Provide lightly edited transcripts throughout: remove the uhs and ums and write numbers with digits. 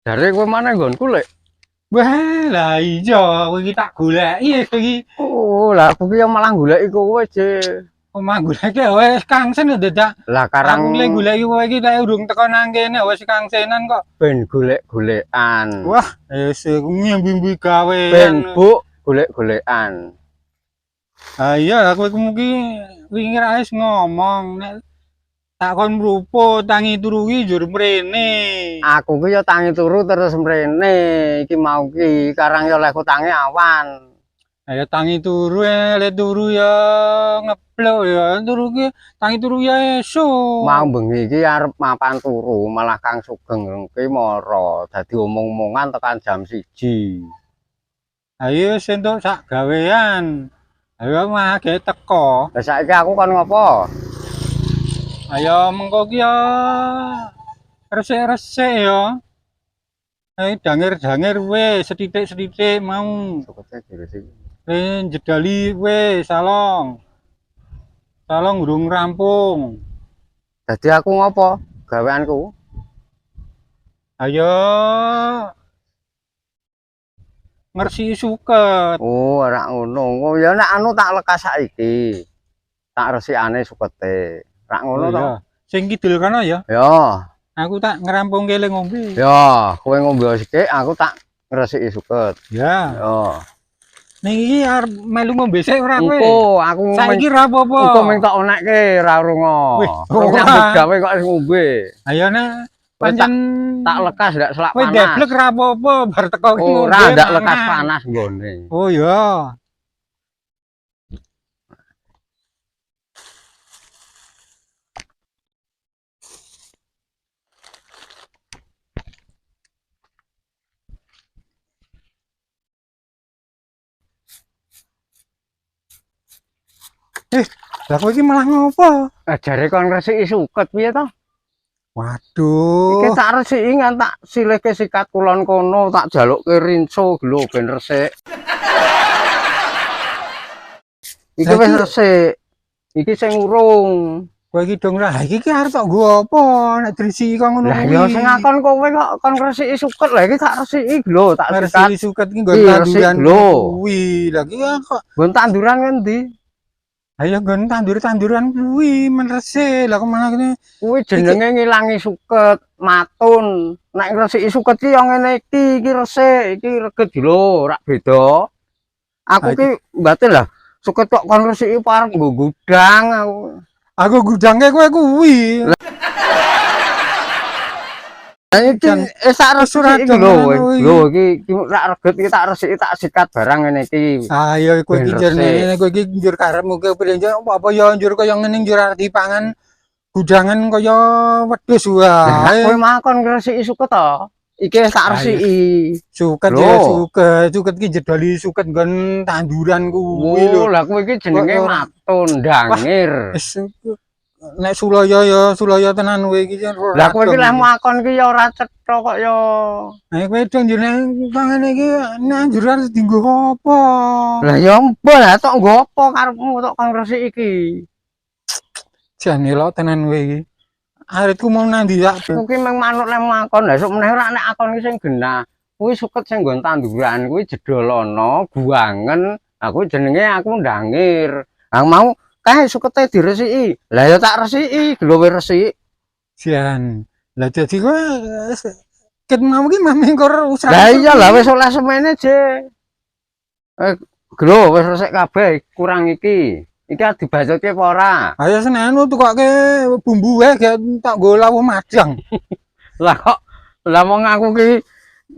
Jare kowe maneh nggonku, Lek. Wah, lah iya, kowe iki tak goleki kowe iki. Oh, lah aku ki malah goleki kowe, Je. Omah goleki wis kangsen dadak. Lah karang Aku le goleki kowe iki tak urung teko nang kene wis kangsenan kok. Ben golek-golekan. Wah, wis ngimbi-imbi gawean. Ben buk golek-golekan. Ah iya, kowe mungkin wingi ra wis ngomong nek tak kon mrupo tangi turu ki njur mrene. Aku ki ya tangi turu terus mrene. Iki mau ki karang ya olehku tangi awan. Ayo tangi turu le turu ya ngeplok ya turu ki tangi turu ya esuk. Mau bengi iki arep mapan turu malah Kang Sugeng ki mara dadi omong-omongan tekan jam 1. Ayo wis entuk sak gawean. Ayo mah ge teko. Lah saiki aku kon ngopo? Ayo mengko ki ya resik-resik ya. Ayo dangir-dangir wis sethithik-sethithik mau. Sukete diresiki. Jedali wis salong. Salong urung rampung. Dadi aku ngopo? Gaweanku. Ayo ngresiki suket. Oh, ora ngono. Ya nek anu tak lekas saiki. Tak resikane sukete. Rak ngono to. Sing kidul kono ya. Ya. Aku tak ngrampungke le ngombe. Ya, kowe ngombe sithik, aku tak ngresiki suket. Ya. Ya. Ning iki arep melu ngombe sik ora kowe? Engko aku saiki ora apa-apa. Engko mung tak onekke ora rungo. Wih, nyambut gawe kok wis ngombe. Ayo nek pancen tak lekas ndak selak kowe panas. Kowe deblek ora apa-apa bar teko ki ngombe. Ora ndak lekas panas nggone. Oh iya. Lah kowe iki malah ngopo? Jare kon ngresiki suket piye to? Waduh. Iki tak resiki ngan tak silihke sikat kulon kono, tak jalukke rinso lho ben resik. Iki wis resik. Iki sing urung. Kowe iki dong lah iki arep tok nggo apa nek dresiki kok ngono kuwi. Lah ya sing ngakon kowe kok kon ngresiki suket lah iki tak resiki lho, tak sikat. Resiki suket iki nggon tanduran kuwi. Lah iki kok nggon tanduran ngendi? Ayo nggon tandur-tanduran kuwi men resik. Lah kok malah kene kuwi jenenge ngilangi suket, matun. Nek ngresiki suket ki ya ngene iki, iki resik, iki reget lho, ora beda. Aku ki mbatin lah, suket kok kon resiki parek nggo gudang aku. Aku gudangke kowe kuwi. Lah iki wis tak resiki lho. Lho iki rak reget iki tak resiki tak sikat barang ngene iki. Ah ya kowe iki jenenge kowe iki njur karepmu kowe piye apa ya njur kaya ngene njur arep dipangan gudangan kaya wedhus wae. Kowe makon ngresiki suket to? Iki wis tak resiki. Suket ya suket, suket iki jedali suket nggon tanduran kuwi lho. Lah kowe iki jenenge matun dangir. Nek sulaya ya sulaya tenan kowe iki. Lah kowe iki leh makon iki ya ora cetha kok ya. Lah kowe dong jeneng tangane iki nanjuran dienggo apa? Lah ya embuh lah tok nggo apa karepmu tok kon resik iki. Jan elok tenan kowe iki. Aritku mau nang ndi sak. Aku ki mung manut leh makon. Lah sok meneh ora nek akon iki sing genah. Kuwi suket sing nggon tanduran kuwi jedolono, buangen. Aku jenenge aku ndangir. Lah mau kae sukete diresiki. Lah ya tak resiki, glowe resik. Jan. Lah dadi kowe ket mau ki mah mengkor usah. Lah iya lah wis oleh semene, Je. Glo wis resik kabeh, kurang iki. Iki dibacutke apa ora? Ayo senenu tukoke bumbu wae tak nggo lawuh madang. Lah kok lah wong aku ki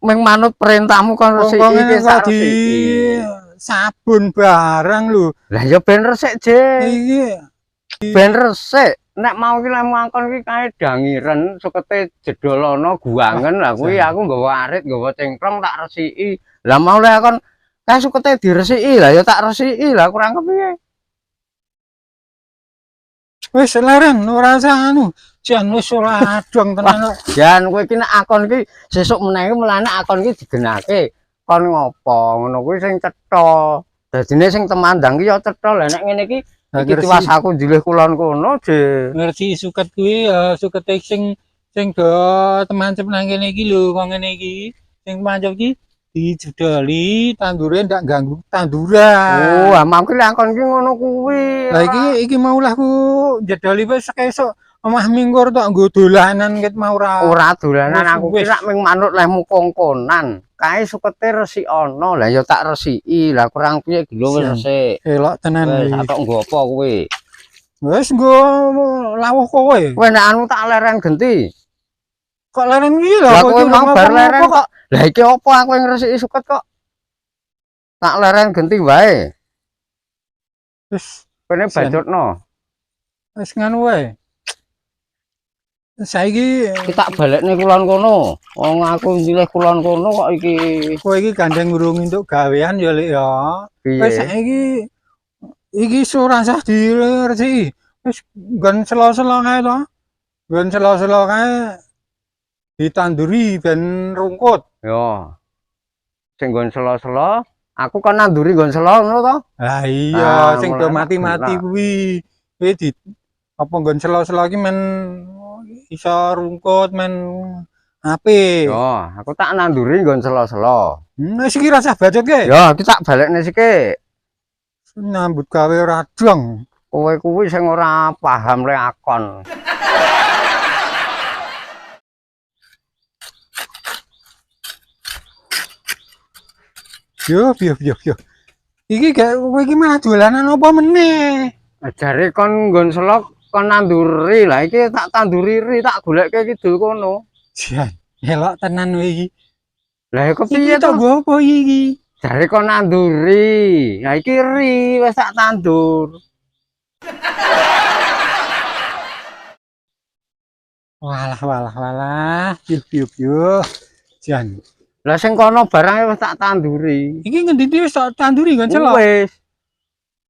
mung manut perintahmu kon resiki iki sak resiki. Sabun barang lho. Lah ya ben resik, Je. Iki ben resik. Nek mau ki lek mangkon ki kae dangiren sukete jedolono guangen. Lah kuwi aku nggawa arit, nggawa cengklong tak resiki. Lah mau lek kon kae sukete diresiki. Lah ya tak resiki. Lah kurang kepiye? Wis leren ora usah anu. Jan wis ora adong tenan kok. Jan kowe iki nek akon ki sesuk meneh mulane akon ki digenake. Kon ngopo ngono kuwi sing cetha. Dadine sing temandang ki ya cetha. Lah nek ngene iki iki tiwas aku njilih kulon kono, Je. Ngerti suket kuwi ya sukete sing Sing do temancep nang kene iki lho, kok ngene iki. Sing temancep iki dijedoli tandure ndak ganggu tanduran. Oh, mau ki lakon ki ngono kuwi. Lah iki iki mau lah ku jedoli wis esuk omah mingkur tok nggo dolanan ket mau ora. Ora dolanan aku ki rak ming manut lehmu kongkonan. Kae sukete resik ana. Lah ya tak resiki. Lah kurang piye gelo wis resik. Elok tenan wis atok nggo apa kowe? Wis nggo lawuh kowe. Kowe nek anu tak leren genti. Kok leren iki lho? Lah kowe mau bar leren kok. Lah iki apa aku yang ngresiki suket kok? Tak leren genti wae. Wis kene bacotno. Wis nganu wae. Saiki kita balekne kulon kono. Wong aku nyilih kulon kono kok iki. Kowe iki gandeng urung entuk gawean ya, Lik ya. Wis saiki iki ora usah diresiki. Wis nggon selo-selo kae to. Nggon selo-selo kae ditanduri ben rungkut. Yo. Sing nggon selo-selo, aku kan nanduri nggon selo ngono to? Lah iya, sing do mati-mati kuwi. Kuwi di apa nggon selo-selo iki men iso rungkut men apik. Yo, aku tak nanduri nggon selo-selo. Wis iki rasah bacotke. Yo, iki tak balekne sithik. Nyambut gawe ora dong. Kowe kuwi sing ora paham le akon. Yo, yo, yo, yo. Iki gak kowe iki malah dolanan apa meneh? Jare kon nggon selok kon nanduri. Lah iki tak tanduri ri, tak golekke kidul kono. Jan, elok tenan kowe iki. Lah kok piye to? Nggo apa iki? Jare kon nanduri. Lah iki ri wis tak tandur. Walah, walah, walah. Yo, yo, yo. Jan. Lah sing kono barange wis tak tanduri. Iki ngendi wis tak tanduri nggon selok? Wis.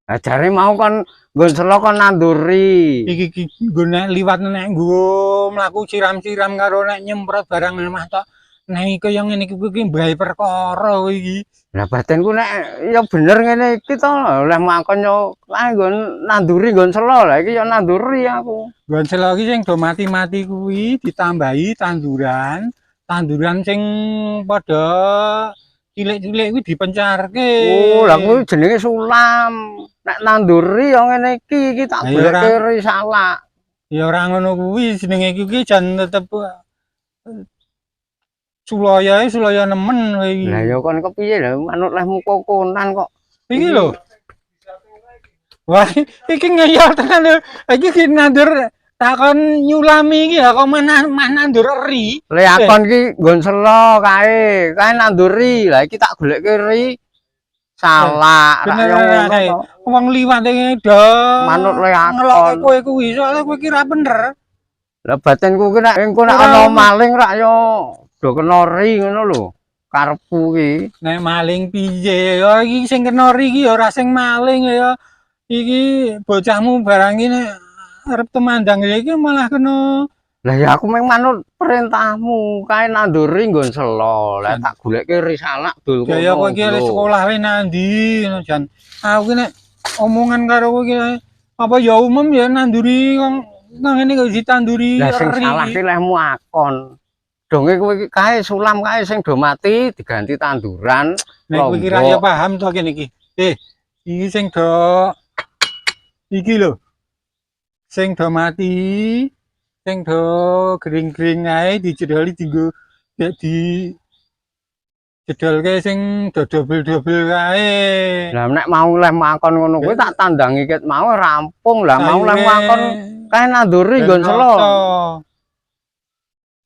Lah jare mau kon nggon selok kon nanduri. Iki iki nggo nek liwat nek nggo mlaku siram-siram karo nek nyemprot barang lemah tok. Nek kaya ngene iki kuwi mbae perkara kowe iki. Lah batinku nek ya bener ngene iki to, oleh makon yo kae nggon nanduri nggon selok. Lah iki ya nanduri aku. Nggon selok iki sing do mati-mati kuwi ditambahi tanduran. Tanduran sing padha cilik-cilik kuwi dipencarke. Oh, lah kuwi jenenge sulam. Nek nanduri ya ngene iki, iki tak goleke ri salak. Ya ora ngono kuwi jenenge iki jan tetep sulayae sulaya nemen kowe iki. Lah ya kon kepiye lha manut lehmu kokonan kok. Iki lho. Wah, iki ngeyel tenan lho. Iki nandur takon nyulami iki ya kok mana nandur eri. Le akon iki nggon selo kae, kae nanduri. Lah iki tak golekke ri salak. Bener kae. Wong liwat iki do manut le akon. Ngelokke kowe kuwi soalé kowe ki ra bener. Lah batinku ki nek engko nek ana maling rak yo do kena ri ngono lho. Karepku ki. Nek maling piye ya iki sing kena ri iki ya ora sing maling ya. Iki bocahmu barang iki nek arep temandang iki malah kena. Lah ya aku mung manut perintahmu, kae nanduri nggon selo. Lah tak golekke ri salak dul kono. Ya kowe iki sekolah wae nandi ngono jan. Aku ki nek omongan karo kowe iki apa ya umum ya nanduri wong nang ngene kok ditanduri. Lah sing salah ki lehmu akon. Donge kowe iki kae sulam kae sing do mati diganti tanduran. Nek kowe iki ra ya paham to kene iki. Iki sing do iki lho. Sing do mati, sing do gering-gering ae dijedoli dienggo di jedolke sing do dobel-dobel kae. Lah nek mau leh makon ngono kuwi tak tandangi ket mau rampung. Lah mau leh makon kae nanduri nggon selo.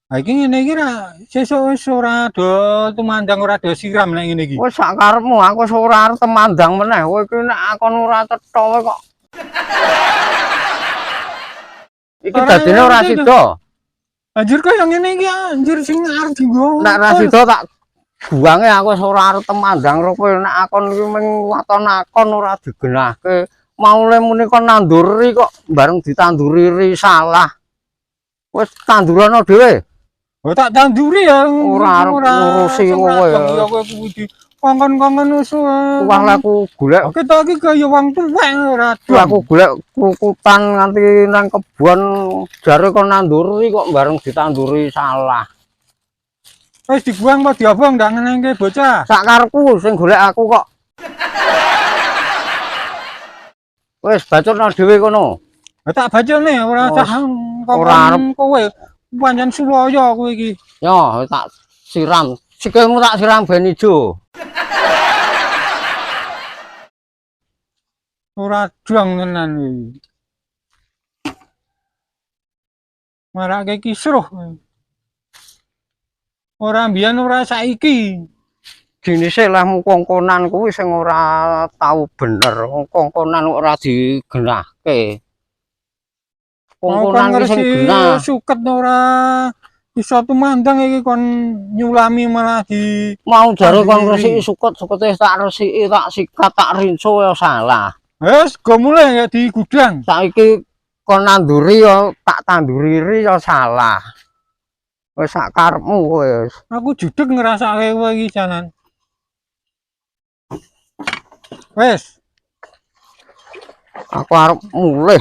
Ha iki ngene iki ra sesuk wis ora do tumandang ora do siram nek ngene iki. Wis sak karepmu aku wis ora arep temandang meneh. Kowe iki nek akon ora cetha kowe kok. Iki dadine ora sida. Anjir kaya ngene iki anjir sing arep dienggo. Nek ora sida tak buange aku wis ora arep temandang ro kowe nek akon iki mung waton akon ora digenahke. Mau le muni kon nanduri kok bareng ditanduri ri salah. Wis tandurana dhewe. Oh tak tanduri ya. Ora arep ngurusi kowe. Ya kowe kuwi di kongkon-kongkon usu. Wah lah aku golek. Kita iki kaya wong tuwek ora. Aku golek krukutan nganti nang kebon jare kon nanduri kok bareng ditanduri salah. Wis dibuang apa diobong ndak ngenengke bocah. Sak karepku sing golek aku kok. Wis bacotno dhewe kono. Tak bacone ora usah ora arep kowe. Pancen sulaya kowe iki. Yo tak siram. Sikilmu tak siram ben ijo. Ora juang tenan iki. Marake kisruh. Ora mbiyen ora saiki. Jinise lehmu kongkonan kuwi sing ora tau bener. Kongkonan ora digenahke. Kongkonan sing genah suket ora iso tumandang iki kon nyulami malah di mau jare kon resiki suket, sukete tak resiki, tak sikat, tak rinso ya salah. Wis go mulih ya di gudang. Saiki kon nanduri ya tak tanduri ya salah. Wis sak karepmu wis. Aku judeg ngrasake kowe iki janan. Wis. Aku arep mulih.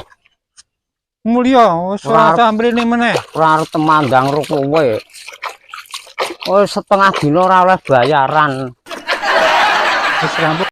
Mulya wis ora samprene meneh. Ora arep temandang ro kowe. Wis setengah dina ora oleh bayaran. Wis rampung.